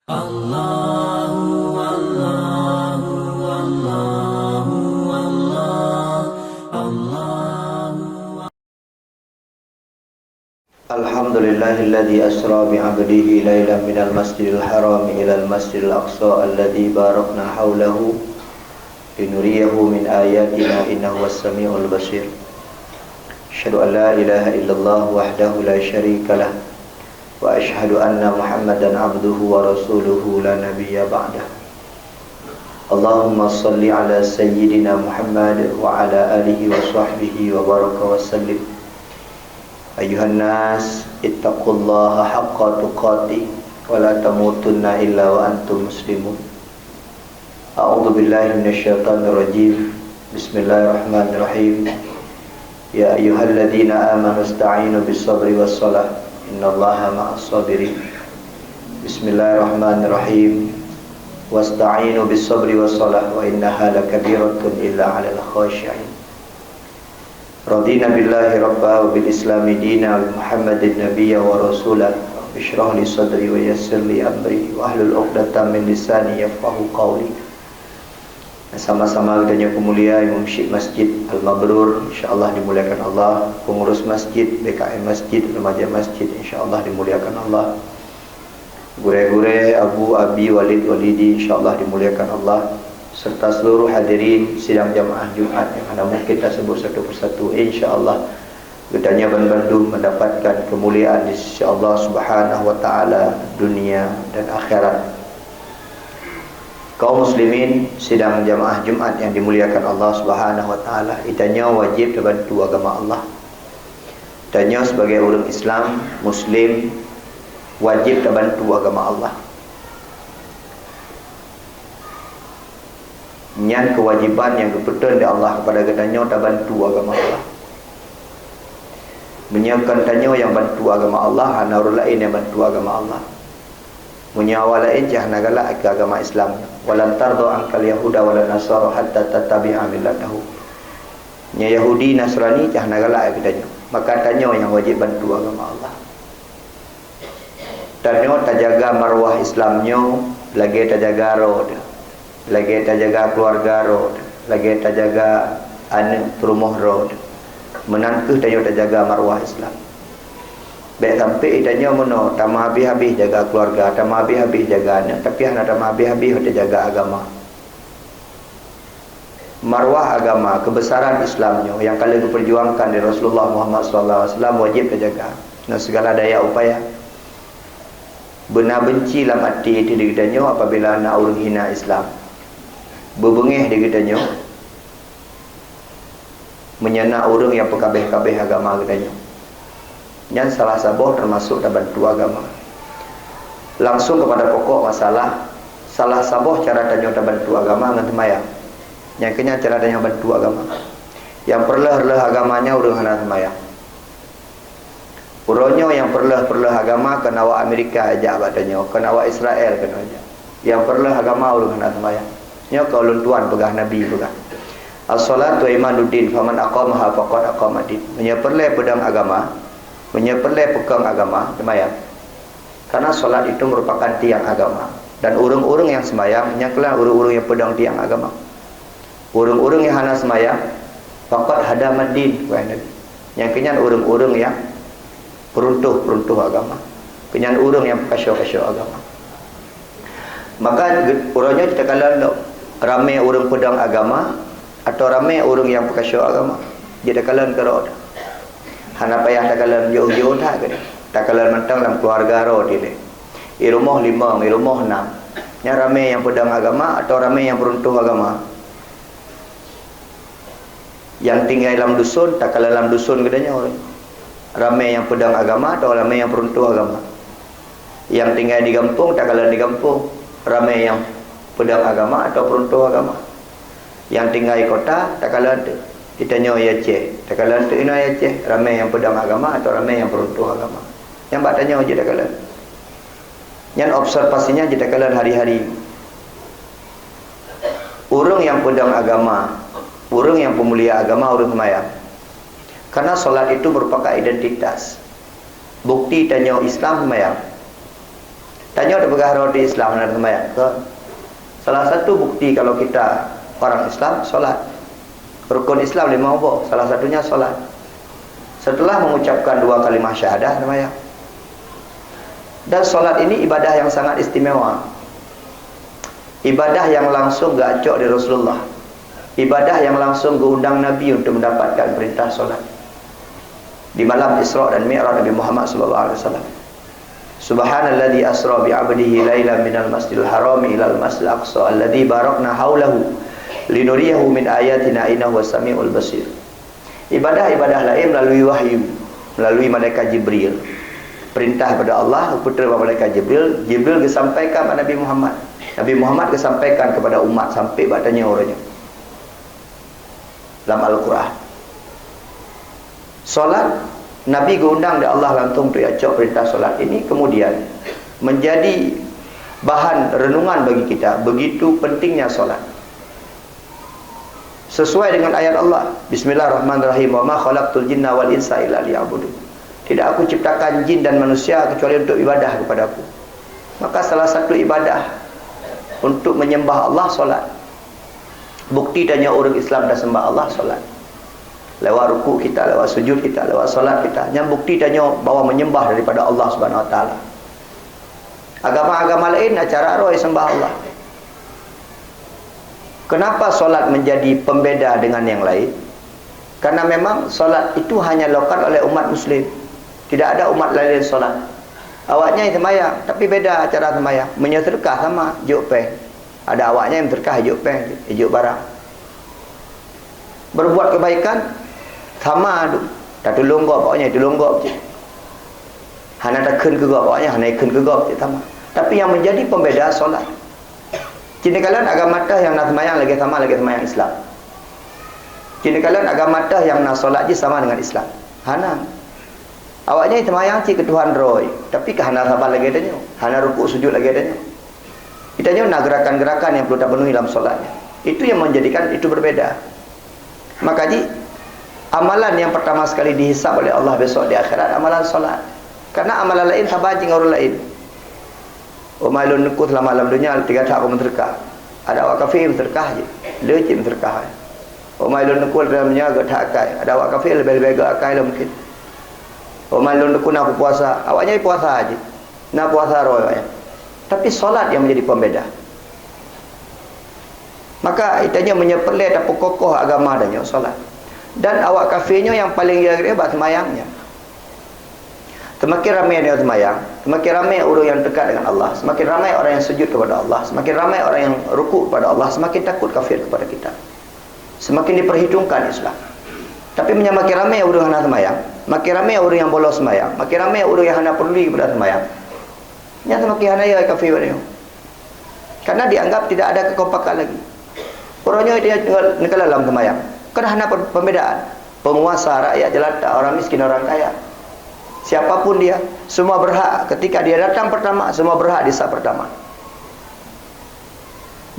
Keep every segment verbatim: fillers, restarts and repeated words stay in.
Allahu, Allahu, Allahu, Allah, Allahu. Alhamdulillahilladzi asra bi 'abdihi lailan minal masjidil harami ilal masjidil aqsa alladzi barakna haulahu linuriyahu min ayatina innahu huwas samiul basir. Asyhadu an la ilaha illallah wahdahu la syarikalah. Wa asyhadu anna Muhammadan abduhu wa rasuluhu la nabiyya ba'dah. Allahumma shalli ala sayyidina Muhammad wa ala alihi wa sahbihi wa baraka wa sallim. Ayyuhan nas, ittaqullaha haqqa tuqatih wa la tamutunna illa wa antum muslimun. A'udzu billahi minasy syaithanir rajim. Bismillahirrahmanirrahim. Ya ayyuhalladzina amanu ista'inu bis sabri was salah. Innallaha ma'as sabirin. Bismillahirrahmanirrahim. Wasta'inu bis sabri was salah wa innaha lakabiratun illa 'alal khasyi'in. Radina billahi rabba wa bil islami dina wa bi Muhammadin nabiyya wa rasula. Rabbi shrah li sadri wa yassir li amri wahlul 'uqdatam min lisani yafqahu qawli. Sama-sama kita nyoe peumulia Imum Syik Masjid Al-Mabrur, insya Allah dimuliakan Allah. Pengurus masjid, B K M masjid, remaja masjid, insya Allah dimuliakan Allah. Gurée-gurée, abu, abi, walid, walidi, insya Allah dimuliakan Allah, serta seluruh hadirin sidang jamaah Jumat yang hana mungkin tasebut satu persatu, insya Allah geutanyoe banmandum mendapatkan kemuliaan di sisi Allah Subhanahu wa Taala dunia dan akhirat. Kaum muslimin sidang jamaah Jumat yang dimuliakan Allah Subhanahu wa Taala, geutanyoe wajib tabantu agama Allah. Tanyoe sebagai ureuëng Islam, Muslim, wajib tabantu agama Allah. Nyan keuwajéban nyang geupeutrön lé Allah keupada geutanyoe tabantu agama Allah. Meunyoe kon tanyoe nyang bantu agama Allah, hana ureuëng laén nyang bantu agama Allah. Meunyoe awak laén cit hana galak keu agama Islam, "Walan tardha 'ankal yahuda walan nasara hatta tattabi'a millatahum." Nyoe Yahudi, Nasrani cit hana galak keu tanyoe, maka tanyoe nyang wajéb bantu agama Allah. Tanyoe tajaga marwah Islam nyoe lagée tajaga droe teuh, lagée tajaga keuluwarga droe teuh, lagée tajaga aneuëk peurumoh droe teuh. Meunan kheueh tanyoe tajaga marwah Islam. Bék sampai tanyoe meunoe tameuhabéh-habéh jaga keuluwarga, tameuhabéh-habéh jaga aneuëk, tapi hana tameuhabéh-habéh tajaga agama. Marwah agama, keubeusaran Islam nyoe nyang ka lheueh geupeujuangkan lé Rasulullah Muhammad sallallahu alaihi wasallam wajéb tajaga ngon sigala daya upaya. Beuna beunci lam até teuh di geutanyoe apabila na ureuëng hina Islam. Beubeungéh di geutanyoe meunyoe na ureuëng nyang peukabéh-kabéh agama geutanyoe. Nyan salah saboh teumasuk tabantu agama. Langsung keupada pokok masalah, salah saboh cara tanyoe tabantu agama ngon seumayang. Nyang keu nyan cara tanyoe bantu agama. Nyang peureuleueh-reuleueh agama nyan ureuëng hana seumayang. Uroe nyoe nyang peureuleueh-peureuleueh agama kon awak Amerika jak bak tanyoe, kon awak Israel kon jak. Nyang peureuleueh agama ureuëng hana seumayang. Nyoe ka ulôn tuan peugah, Nabi peugah, "As-salatu imaduddin, faman aqamaha faqad aqamaddin." Meunyoe peureulée peudong agama, meunyoe peureulée peukong agama, seumayang. Karena salat itu merupakan tiang agama. Dan ureuëng-ureuëng nyang seumayang, nyan keuh ureuëng-ureuëng nyang peudong tiang agama. Ureuëng-ureuëng nyang hana seumayang, faqad hadamaddin, wahai Nabi. Nyang keu nyan ureuëng-ureuëng nyang peuruntoh-peuruntoh agama. Keu nyan ureuëng nyang peukaso-kaso agama. Maka, uroe nyoe takalon lom, ramé ureuëng peudong agama atau ramé ureuëng nyang peukaso agama. Jeuet takalon keudroe. Hana payah takalon jauh-jauh that keudroe. Takalon mantong lam keuluwarga droe dilée. I rumoh limong, i rumoh nam. Nyan ramé nyang peudong agama atau ramé nyang peuruntoh agama? Nyang tinggai lam dusun, takalon lam dusun geutanyoe. Ramé nyang peudong agama atau ramé nyang peuruntoh agama? Nyang tinggai di gampông, takalon di gampông. Ramé nyang peudong agama atau peuruntoh agama? Nyang tinggai kota, takalon teuk. Geutanyoe i Aceh, takalon teuk inoe i Aceh. Ramé nyang peudong agama atau ramé nyang peuruntoh agama? Nyan bak tanyoe jeuet takalon. Nyan observasi nyan jeuet takalon hari-hari. Ureuëng nyang peudong agama, ureuëng nyang peumulia agama, ureuëng seumayang. Karena salat itu merupakan identitas. Bukti tanyoe Islam seumayang. Tanyoe tapeugah droe di Islam hana seumayang. Kon. Salah satu bukti kalau kita orang Islam, solat. Rukun Islam lima boh, salah satunya solat. Setelah mengucapkan dua kalimah syahadah, seumayang. Dan solat ini ibadah yang sangat istimewa. Ibadah yang langsung geucok di Rasulullah. Ibadah yang langsung geuundang Nabi untuk mendapatkan perintah solat. Di malam Isra dan Mi'raj Nabi Muhammad sallallahu alaihi wasallam. Subhanalladzi asra bi 'abdihi lailan minal masjidil harami ilal masjidil aqsa alladzi barakna haulahu linuriyahu min ayatina innahu huwas samiul basir. Ibadah-ibadah laén melalui wahyu, melalui malaikat Jibril. Perintah pada Allah, peutreun bak malaikat Jibril, Jibril geusampaikan bak Nabi Muhammad. Nabi Muhammad geusampaikan kepada umat sampai bak tanyoe uroe nyoe. Lam Al-Quran. Solat, Nabi geuundang di Allah langsung untuk geucok perintah solat ini, kemudian menjadi bahan renungan bagi kita, begitu pentingnya solat. Sesuai dengan ayat Allah, "Bismillahirrahmanirrahim, wa ma khalaqtul jinna wal insa illa liya'budun." Tidak Aku ciptakan jin dan manusia kecuali untuk ibadah kepada-Ku. Maka salah satu ibadah untuk menyembah Allah, solat. Bukti tanyoe ureuëng Islam taseumbah Allah, solat. Lewat ruku kita, lewat sujud kita, lewat solat kita. Nyan bukti tanyoe bahwa menyembah daripada Allah Subhanahu Wa Taala. Agama-agama laén na cara droe seumbah Allah. Kenapa solat menjadi pembeda dengan yang lain? Karena memang solat itu hanya dilakukan oleh umat muslim. Tidak ada umat lain solat. Awaknyan seumayang, tapi beda cara seumayang. Meunyoe seudeukah sama, jok péng. Ada awaknyan seudeukah jok péng, jok barang. Berbuat kebaikan sama tu. Tatulông gob, awaknyan tulông gob cit. Hana takheun keu gob, awaknyan hana ikheun keu gob cit sama. Tapi yang menjadi pembeda solat. Cit neukalon agama teuh nyang na seumayang lagée sama lagée seumayang Islam. Cit neukalon agama teuh nyang na solat jih sama dengan Islam. Hana. Awaknyan seumayang cit keu Tuhan droe, tapi ka hana saban lagée tanyoe, hana rukuk sujud lagée tanyoe. Tanyoe na gerakan-gerakan yang perlu tapenuhi dalam solat. Itu yang menjadikan itu berbeda. Maka jih, amalan yang pertama sekali dihisab oleh Allah besok di akhirat, amalan solat. Karena amalan laén saban cit ngon ureuëng laén. Umat lôn neukôh seulama lam donya, tiga that aku meuseudeukah. Ada awak kafé meuseudeukah jih, le cit meuseudeukah. Umat lôn neukôh lam donya geuh that akai. Ada awak kafé leubeh-leubeh geuh akai lom mungkin. Umat lôn neukôh na kupuasa, awaknyan puasa jih. Na puasa roh awaknyan. Tapi solat yang menjadi pembeda. Maka, tanyoe meunyoe peureulée tapeukokoh agama tanyoe, solat. Dan awak kafé nyoe nyang paleng gét bak seumayang nyan. Seumaken ramé tanyoe seumayang, seumaken ramé ureuëng nyang teukat dengan Allah, seumaken ramé orang yang sujud kepada Allah, seumaken ramé orang yang rukuk kepada Allah, seumaken takut kafir kepada kita. Seumaken diperhitungkan Islam. Tapi meunyoe maken ramé ureuëng hana seumayang, maken ramé ureuëng nyang bolos seumayang, maken ramé ureuëng nyang hana peuduli kepada seumayang, nyan seumaken hana yo kafé bak tanyoe. Karena dianggap tidak ada kekompakan lagi. Uroe nyoe dia tinggal neukalon lam seumayang. Kan hana per-, perbedaan. Penguasa, rakyat jelata, orang miskin, orang kaya. Siapapun dia, semua berhak ketika dia datang pertama, semua berhak di saf pertama.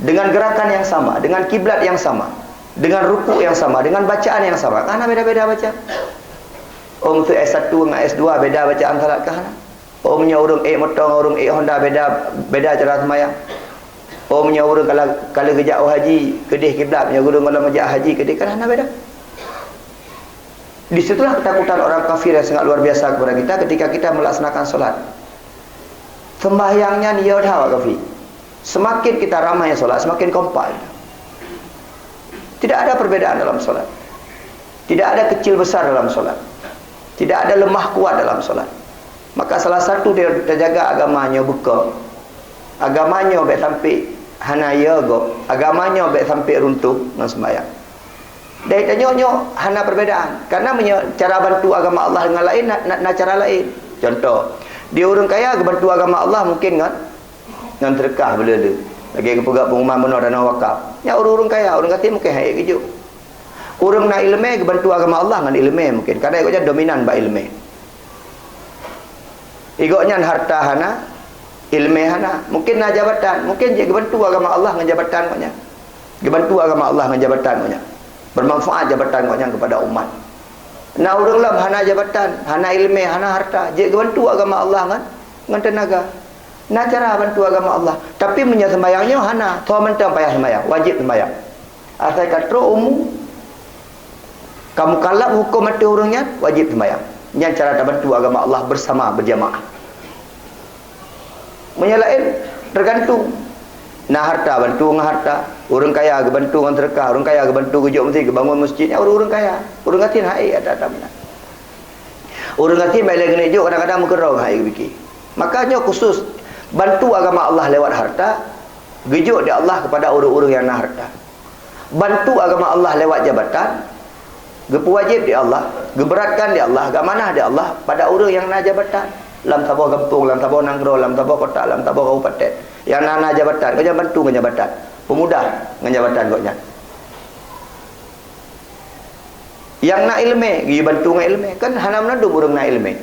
Dengan gerakan yang sama, dengan kiblat yang sama, dengan rukuk yang sama, dengan bacaan yang sama. Kan hana beda-beda baca. Ong tu S satu dengan S dua beda bacaan salat kah hana? Oh, meunyoe ureuëng ék moto ngon ureuëng ék Honda beda, beda cara seumayang. Oh, meunyoe ureuëng ka lheueh, ka lheueh geujak u haji, keudeh kiblat, meunyoe ureuëng gohlom geujak haji, keudeh, kan hana beda. Di situlah ketakutan orang kafir yang sangat luar biasa kepada kita ketika kita melaksanakan solat. Sembahyang nyan yo that awak kafé. Semakin kita ramai solat, semakin kompak. Tidak ada perbedaan dalam solat. Tidak ada kecil besar dalam solat. Tidak ada lemah kuat dalam solat. Maka salah satu dia terjaga agama nyoe beuko. Agama nyoe bék sampai hana yo gob. Agama nyoe bék sampai runtuh ngon sembahyang. Dari tanyoe nyoe hana perbedaan. Karena meunyoe cara bantu agama Allah dengan lain, na, na, na cara lain. Contoh, di ureuëng kaya geubantu agama Allah mungkin ngon, ngon seudeukah beuleu-leu. Lagée geupeugah pengumuman bunoe dana wakaf. Nyan ureuëng-ureuëng kaya, ureuëng gasien mungkin han ék geujok. Ureuëng na iéleumé geubantu agama Allah ngon iéleumé mungkin. Karena gobnyan dominan bak iéleumé. Gobnyan harta hana, iéleumé hana. Mungkin na jabatan, mungkin jeuet geubantu agama Allah ngon jabatan gobnyan. Geubantu agama Allah ngon jabatan gobnyan. Bermanfaat jabatan gobnyan kepada umat. Na ureuëng lom hana jabatan, hana iéleumé, hana harta, jeuet geubantu agama Allah ngon, ngon teunaga. Na cara bantu agama Allah. Tapi meunyoe sembahyang nyoe hana, soe mantong payah sembahyang, wajéb sembahyang. Asai ka trok umu, ka mukallaf huköm ateueh ureuëng nyan, wajéb sembahyang. Nyan cara tabantu agama Allah bersama, berjamaah. Meunyoe laén, tergantung. Na harta, bantu ngon harta. Ureuëng kaya geubantu ngon seudeukah, ureuëng kaya geubantu geujok meuseujid, geubangun meuseujid, nyan ureuëng-ureuëng kaya. Ureuëng gasien hai, ata-ata meunan. Ureuëng gasien bak lé geuneuk jok, kadang-kadang meukeurong hai geupike. Maka nyoe khusus bantu agama Allah lewat harta, geujok di Allah kepada ureuëng-ureuëng nyang na harta. Bantu agama Allah lewat jabatan, geupeuwajéb di Allah, geuberatkan di Allah, geuamanah di Allah pada ureuëng nyang na jabatan. Lam saboh gampông, lam saboh nanggroe, lam saboh kota, lam saboh kabupaten. Nyang na, na jabatan, gobnyan bantu ngon jabatan. Peumudah ngon jabatan gobnyan. Nyang na iéleumé, geubantu ngon iéleumé. Kan hana meunandum ureuëng na iéleumé.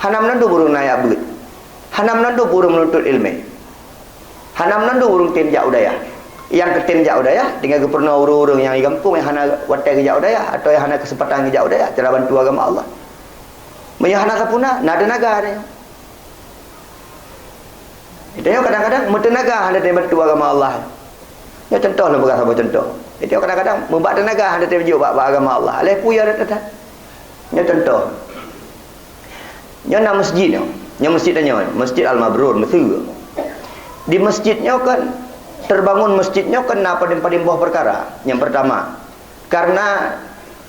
Hana meunandum ureuëng na jak beuet. Hana meunandum ureuëng meununtot iéleumé. Hana meunandum ureuëng tem jak u dayah. Nyang keutem jak u dayah, tinggai geupeurunoe ureuëng-ureuëng nyang di gampông nyang hana watée geujak u dayah, atawa nyang hana keuseumpatan geujak u dayah, cara bantu agama Allah. Meunyoe hana sapeue na, na teunaga tanyoe. Tanyoe kadang-kadang meuteunaga hana tabantu agama Allah. Nyoe contoh lôn peugah saboh contoh. Tanyoe kadang-kadang meubak teunaga hana tajok bak, bak agama Allah. Aléh peue ya that-that. Nyoe contoh. Nyoe na meuseujid nyoe. Nyoe meuseujid tanyoe, Meuseujid Al-Mabrur, Meuseu. Di meuseujid nyoe kan, teubangon meuseujid nyoe kan na padum-padum boh peukara. Nyang peurtama, karena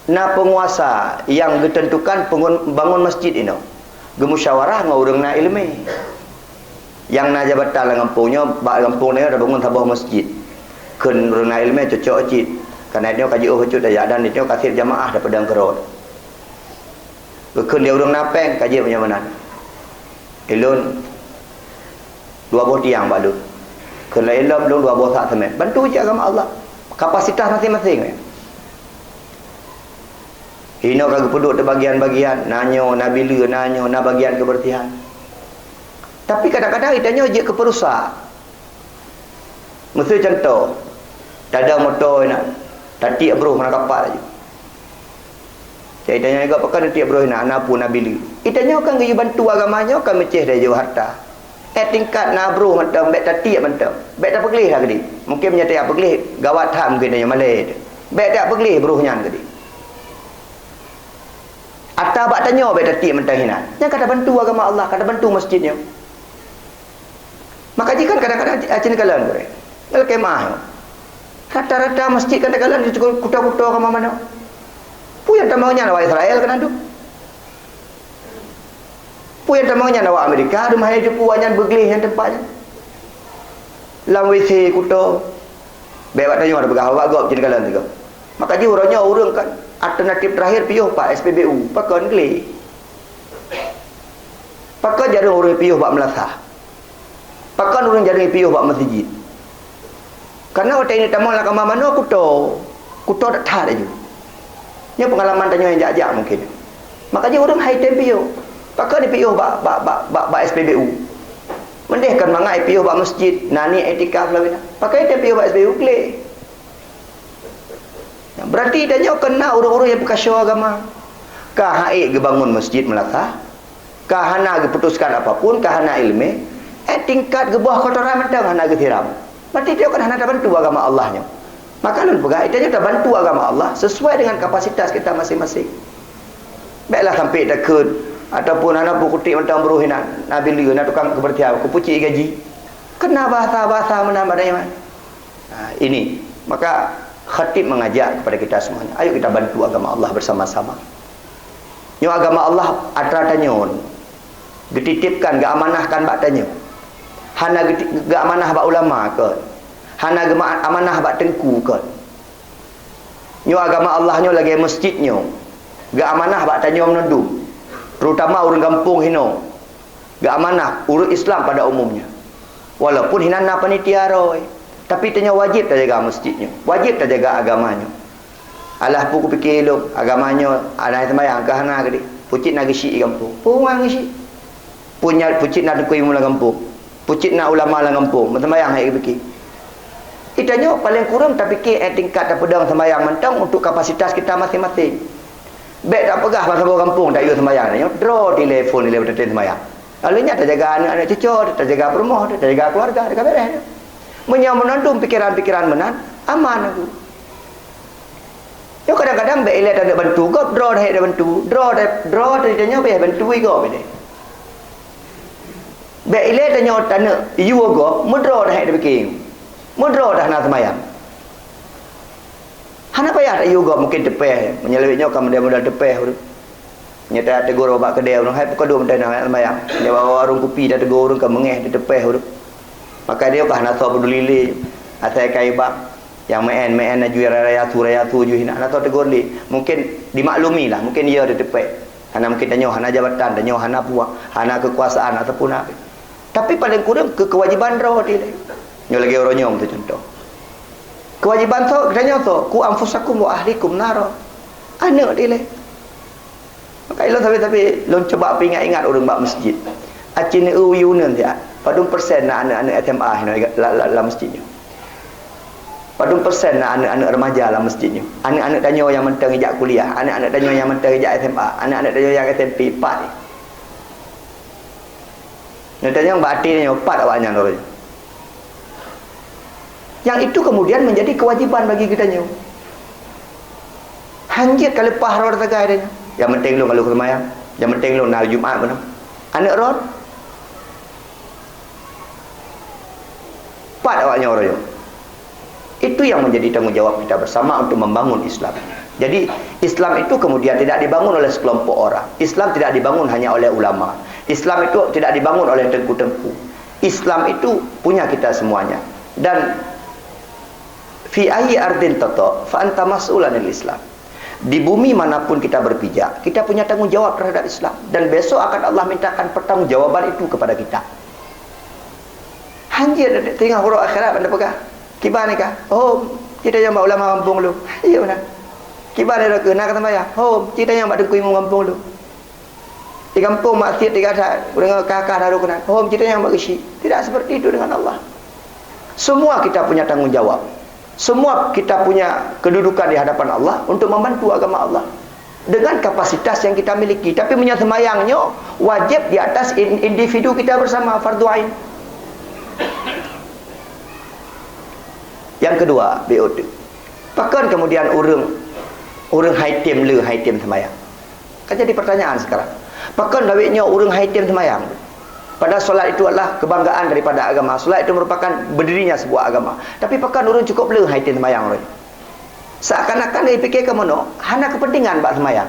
na peunguasa nyang geuteuntukan peungon-, bangon meuseujid inoe, geumusyawarah ngon ureuëng na iéleumé. Nyang na jabatan lam gampông nyoe, bak gampông nyoe tabangon saboh meuseujid. Kheun ureuëng na iéleumé cocok cit. Karena nyoe ka jiôh bacut tajak dan nyoe ka sép jamaah tapeudong keurot. Geukheun lé ureuëng na péng ka jeuet meunyoe meunan. Ilôn dua boh tiang bak lôn. Kheun lé ilôn, lôn dua boh sak seumén. Bantu cit agama Allah. Kapasitas maséng-maséng. Inoe ka geupeuduek teubagian-bagian, na nyoe, na bileue, na nyoe, na bagian keubeursihan. Tapi kadang-kadang geutanyoe jeuet keu peurusak. Miseu contoh, tada moto inan, tatiek broh meunan kapat laju. Cit geutanyoe juga pakon tatiek broh inan, na peue na bileue. Geutanyoe kan geuyue bantu agama nyoe kan meucéh dari jauh harta. Eh, tingkat na broh mantong, bék tatiek mantong. Bék tapeugleh lah keudeh. Mungken meunyoe tajak peugleh, gawat that mungken tanyoe malée teuh. Bék tajak peugleh broh nyan keudeh. Ata bak tanyoe bék tatiek mantong hinan. Nyan ka tabantu agama Allah, ka tabantu meuseujid nyoe. Maka jih kan kadang-kadang cit kalon gurée. Ngon kemah nyoe. Rata-rata meuseujid kan takalon di kuto-kuto kama manoe. Peue nyang tamong nyan awak Israel keunan tu? Peue nyang tamong nyan awak Amerika, rumoh hai cupu nyan beugleh nyan teumpat nyan. Lam W C kuto. Bék bak tanyoe tapeugah, bak gob cit kalon sigoe. Maka jih uroe nyoe ureuëng kan alternatif terakhir piôh bak S P B U, pakon gleh. Pakon jareueng ureuëng piôh bak meulasah. Pakon ureuëng jareueng piôh bak meuseujid. Karena watée ini tamong lam kama manoe kuto, kuto that-that laju. Nyoe peungalaman tanyoe nyang jak-jak mungken. Maka jih ureuëng hai tem piôh. Pakon piôh bak, bak, bak, bak, bak S P B U. Meudeh kan mangat piôh bak meuseujid, na niet iktikaf lawét na. Pakon tem piôh bak S P B U gleh. Berarti tanyoe kon na ureuëng-ureuëng nyang peukasoe agama. Ka han ék geubangon meuseujid meulasah, ka hana geuputuskan apapun, ka hana iéleumé, eh, tingkat geuboh kotoran mantong hana geusiram. Berarti tanyoe kon hana tabantu agama Allah nyoe. Maka lôn peugah, tanyoe tabantu agama Allah sesuai dengan kapasitas kita masing-masing. Béklah sampai takheun ataupun hana peue kutiek mantong broh inan, na bileue, na tukang keubeursihan, kupucik gaji. Keu na bahasa-bahasa meunan bak tanyoe. Nah, ini. Maka khatib mengajak kepada kita semuanya, ayo kita bantu agama Allah bersama-sama. Nyoe agama Allah atra tanyoe. Geutitipkan, geuamanahkan bak tanyoe. Hana geuti-, geuamanah bak ulama kon. Hana geuma-, amanah bak teungku kon. Nyoe agama Allah nyoe lagée meuseujid nyoe. Geuamanah bak tanyoe meunudum. Terutama ureuëng gampông hinoe. Geuamanah ureuëng Islam pada umumnya. Walaupun hinan na panitia roe, tapi tanyoe wajéb tajaga meuseujid nyoe, wajéb tajaga agama nyoe. Alah peue kupike lôn, agama nyoe, hana seumayang keu hana keudeh. Pucit na geusyik di gampông. Peue ngon geusyik? Punya pucit na teungku imum lam gampông. Pucit na ulama lam gampông, meuseumayang hai geupike. Geutanyoe paleng kureueng tapike, eh, tingkat tapeudong seumayang mantong untuk kapasitas kita masing-masing. Bék tapeugah bak saboh gampông tayue seumayang, nyoe droe telepon ilée beutateueng seumayang. Lalu nyan tajaga aneuk-aneuk cuco, tajaga peurumoh, tajaga keuluwarga, ka beureh. Meunyoe meunan dum pikeran-pikeran meunan, aman aku. Nyoe kadang-kadang bèk ilèe taneuk bantu gob, droe dahé tabantu, droe da-, droe tanyoe bèk bantu gob ilèe. Bèk ilèe tanyoe taneuk yue gob, meudroe dahé tapiké. Meudroe dah na seumayang. Hana payah tayue gob, mungken teupèh. Meunyoe lawét nyoe ka model-model teupèh ureueng. Nyoe tateugor bak keudè ureueng, "Hai, peue ka duek meuntèe na seumayang?" Nyoe bak warong kupi tateugor ureueng ka meungèh, teupèh ureueng. Maka dia ka hana soe peuduli lé. Asai ka iba. Nyang meu'en, meu'en laju, raya su, raya su ju hina. Hana soe teugor lé. Mungken dimaklumi lah, mungken ya teupèh. Karena mungken tanyoe hana jabatan, tanyoe hana puang, hana keukuasaan, ataupun apa. Tapi paléng kureueng keu keuwajéban droe dilèe. Nyoe lagèe uroe nyoe meucuntoh. Keuwajéban soe, geutanyoe soe, "Qu anfusakum wa ahlikum nara." Aneuk dilèe. Maka ilôn sabe-sabe, lôn cuba peuingat-ingat ureueng bak meuseujid. Aci neu-eu yuneun siat. Padum persen na aneuk-aneuk S M A hinoe lam, lam, lam meuseujid nyoe? Padum persen na aneuk-aneuk remaja lam meuseujid nyoe? Aneuk-aneuk tanyoe nyang mantong jijak kuliah, aneuk-aneuk tanyoe nyang mantong jijak S M A, aneuk-aneuk tanyoe nyang S M P, pat. Neutanyong bak até nyoe, pat awaknyan uroe nyoe. Yang itu kemudian menjadi kewajiban bagi geutanyoe. Hanjeuet ka leupah droe sagai tanyoe. Nyang penting lôn ka lôn seumayang. Nyang penting lôn na Jumat meunan. Aneuk droe. Pat awaknyan uroe nyoe. Itu yang menjadi tanggung jawab kita bersama untuk membangun Islam. Jadi, Islam itu kemudian tidak dibangun oleh sekelompok orang. Islam tidak dibangun hanya oleh ulama. Islam itu tidak dibangun oleh tengku-tengku. Islam itu punya kita semuanya. Dan fi ayyi ardin tata, fa anta mas'ul anil Islam. Di bumi manapun kita berpijak, kita punya tanggung jawab terhadap Islam. Dan besok akan Allah mintakan pertanggungjawaban itu kepada kita. Hanjeuet teungoh uroe akhirat ban tapeugah, "Kiban ka? Hom, ci tanyong bak ulama gampông lôn." Hanjeuet meunan. "Kiban ka, na ka seumayang?" "Hom, ci tanyong bak teungku imum gampông lôn." Di gampông maksiat tiga that, deungoe kah-kah na ruknan. "Hom, ci tanyong bak geusyik." Tidak seperti itu dengan Allah. Semua kita punya tanggung jawab. Semua kita punya kedudukan di hadapan Allah untuk membantu agama Allah dengan kapasitas yang kita miliki. Tapi meunyoe seumayang nyoe wajib di atas in-, individu kita bersama, fardu ain. Yang kedua, B O T. Pakon kemudian ureueng, ureueng hai tem le, hai tem seumayang? Kan jadi pertanyaan sekarang. Pakon lawét nyoe ureueng hai tem seumayang? Padahal solat itu adalah kebanggaan daripada agama. Solat itu merupakan berdirinya sebuah agama. Tapi pakon ureueng cukup le hai tem seumayang ureueng? Seakan-akan geupiké keu meunoe, hana kepentingan bak seumayang.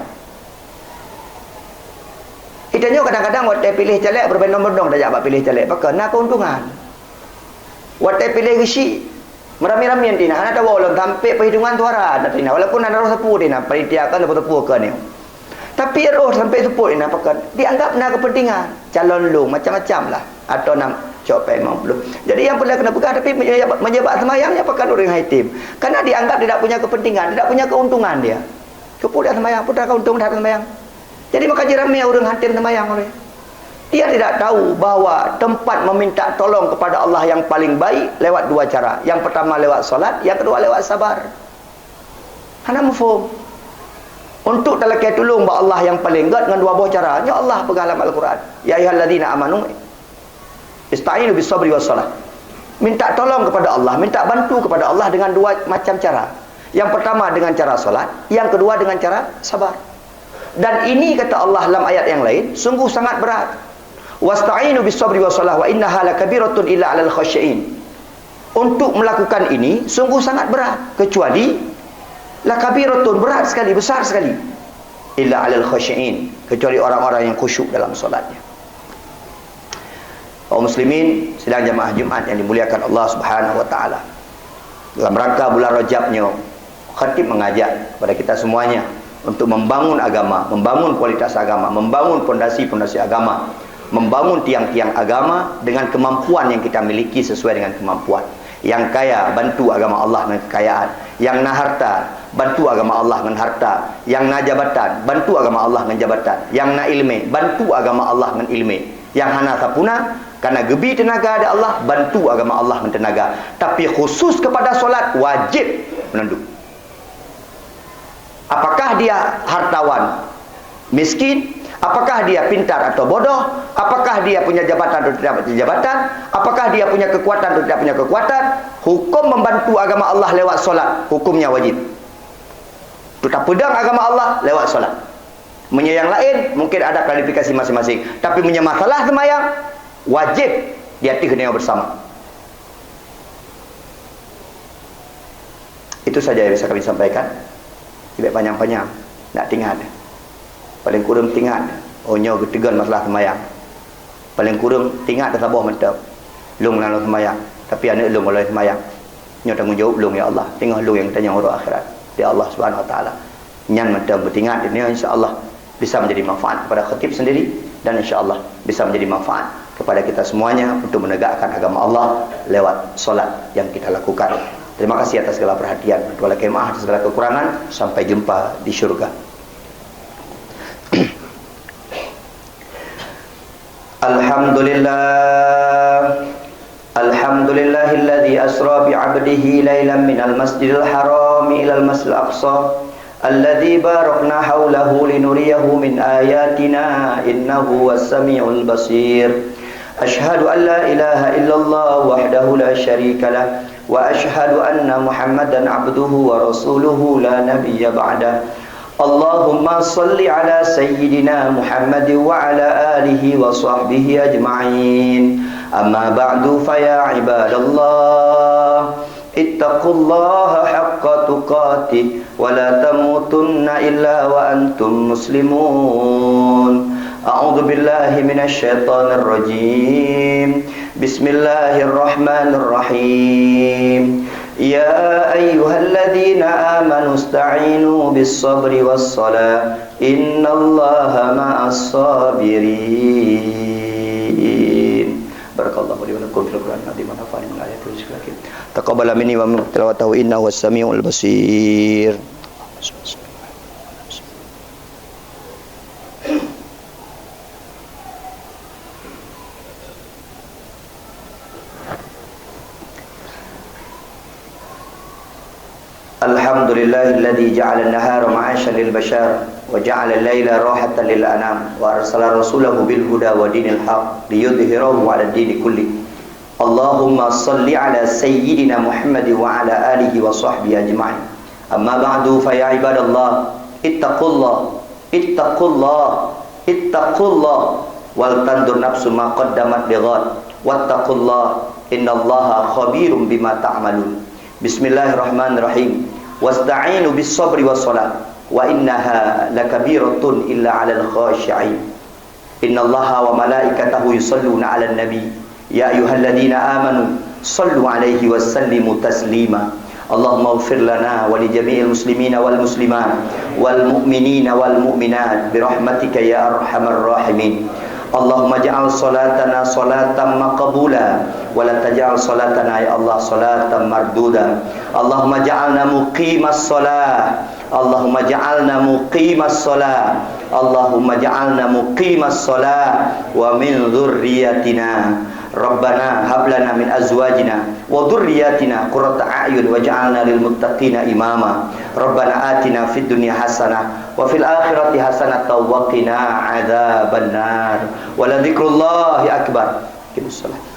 Geutanyoe kadang-kadang watèe piléh caleg berbondong-bondong tajak bak piléh caleg, pakon na keuntungan. Watèe piléh geusyik, meuramé-ramé tinan, hana tawoe lom sampai perhitungan suara na tinan, walaupun hana roh sapeue tinan, panitia kan sapeue-sapeue kan nyoe. Tapi roh sampai seupôt tinan pakon, dianggap na kepentingan, calon lôn macam-macam lah, atau nam cok pèng lima puluh. Jadi nyang peureulèe keuneuk peugah, tapi meunyoe, meunyoe bak seumayang nyan pakon ureueng hai tem. Karena dianggap tidak punya kepentingan, tidak punya keuntungan dia. Keupeue dak seumayang, peue dak keuntông dak seumayang. Jadi maka jiramé ureueng han tem seumayang oleh. Dia tidak tahu bahwa tempat meminta tolong kepada Allah yang paling baik lewat dua cara. Yang pertama lewat salat, yang kedua lewat sabar. Hana muphom. Untuk talakèe tulông bak Allah nyang paleng gèt ngon dua boh cara. Nyoe Allah peugah lam Al-Quran, "Ya ayyuhalladzina amanu, ista'inu bis sabri was salah." Minta tolong kepada Allah, minta bantu kepada Allah dengan dua macam cara. Yang pertama dengan cara salat, yang kedua dengan cara sabar. Dan ini kata Allah lam ayat yang lain, sungguh sangat berat. "Wasta'inu bis sabri was salah wa innaha lakabiratun illa 'alal khasyi'in." Untuk melakukan ini sungguh sangat berat, kecuali lakabiratun, berat sekali, besar sekali, illa 'alal khasyi'in, kecuali orang-orang yang khusyuk dalam salatnya. Kaum muslimin, sidang jamaah Jumat yang dimuliakan Allah Subhanahu wa taala. Dalam rangka bulan Rajab nyoe, khatib mengajak kepada kita semuanya untuk membangun agama, membangun kualitas agama, membangun pondasi-pondasi agama, membangun tiang-tiang agama dengan kemampuan yang kita miliki sesuai dengan kemampuan. Nyang kaya, bantu agama Allah ngon kekayaan. Nyang na harta, bantu agama Allah ngon harta. Nyang na jabatan, bantu agama Allah ngon jabatan. Nyang na ileumèe, bantu agama Allah ngon ileumèe. Nyang hana sapeue na, kana geubi teunaga di Allah, bantu agama Allah ngon teunaga. Tapi khusus kepada salat, wajéb meunandum. Apakah dia hartawan miskin, Apakah dia pintar atau bodoh? Apakah dia punya jabatan atau tidak punya jabatan? Apakah dia punya kekuatan atau tidak punya kekuatan? Hukum membantu agama Allah lewat solat, hukumnya wajib. Teuka peudong agama Allah lewat solat. Meunyoe nyang laén, mungkin ada klarifikasi masing-masing. Tapi meunyoe masalah seumayang, wajib di ateueh nyoe beusama. Itu saja yang bisa kami sampaikan. Tidak panjang-panjang, nak teuingat. Paling kureueng teuingat, oh, nyoe geuteugon masalah seumayang. Paling kureueng teuingat saboh mantong. Lôn na lôn seumayang, tapi aneuk lôn gohlom seumayang. Nyoe tanggong jaweueb lôn, ya Allah. Teungoh lôn nyang tanyong uroe akhirat di Allah Subhanahu Wa Taala. Nyan mantong beuteuingat, nyoe insya Allah bisa menjadi manfaat kepada khatib sendiri dan insya Allah bisa menjadi manfaat kepada kita semuanya untuk menegakkan agama Allah lewat solat yang kita lakukan. Terima kasih atas segala perhatian. Tuhan lakèe maaf atas segala kekurangan. Sampai jumpa di syurga. Alhamdulillah. Alhamdulillahilladzi asra bi 'abdihi lailan minal masjidil harami ilal masjidil aqsa, alladzi barakna haulahu linuriyahu min ayatina, innahu huwas samiul basir. Asyhadu an la ilaha illallah wahdahu la syarika lah, wa asyhadu anna Muhammadan abduhu wa rasuluhu la nabiyya ba'dah. Allahumma shalli ala sayyidina Muhammad wa ala alihi wa sahbihi ajma'in. Amma ba'du, fa ya ibadallah, ittaqullaha haqqa tuqatih wa la tamutunna illa wa antum muslimun. A'udzu billahi minasy syaithanir rajim. Bismillahirrahmanirrahim. Ya ayyuhalladzina amanu ista'inu bis sabri was salah, innallaha ma'as sabirin. Barakallahu li wa lakum fil Qur'anil azim wa nafa'ani bima fihi minal ayati wa dzikril hakim. Taqabbala minni wa minkum tilawatahu innahu huwas samiul basir. Alhamdulillahilladzi ja'alan nahara ma'asyan lil bashar wa ja'alal laila rahatan lil anam wa arsala rasulahu bil huda wa dinil haq liyudhhirahu 'alad dini kullih. Allahumma shalli 'ala sayyidina Muhammad wa 'ala alihi wa sahbihi ajma'in. Amma ba'du, fa ya ibadallah, ittaqullah, ittaqullah, ittaqullah, wal tanzur nafsum ma qaddamat lighad, wattaqullah, innallaha khabirum bima ta'malun. Bismillahirrahmanirrahim. Wasta'inu bis sabri was salah, wa innaha lakabiratun illa 'alal khashi'in. Innallaha wa malaikatahu yusalluna 'alan nabi. Ya ayyuhalladzina amanu shallu 'alaihi wa sallimu taslima. Allahumma ighfir lana wa li jami'il muslimina wal muslimat wal mu'minina wal mu'minat bi rahmatika ya arhamar rahimin. Allahumma ij'al shalatana shalatan maqbula wa la taj'al shalatana ya Allah shalatan marduda. Allahumma ij'alna muqimas shalah. Allahumma ja'alna muqimas shalah. Allahumma ja'alna muqimas shalah wa min dzurriyyatina. Rabbana hab lana min azwajina wa dzurriyyatina qurrata a'yun waj'alna lil muttaqina imama. Rabbana atina fid dunya hasanah wa fil akhirati hasanatan wa qina adzabannar. Wa la dzikrullahi akbar. Aqimus shalah.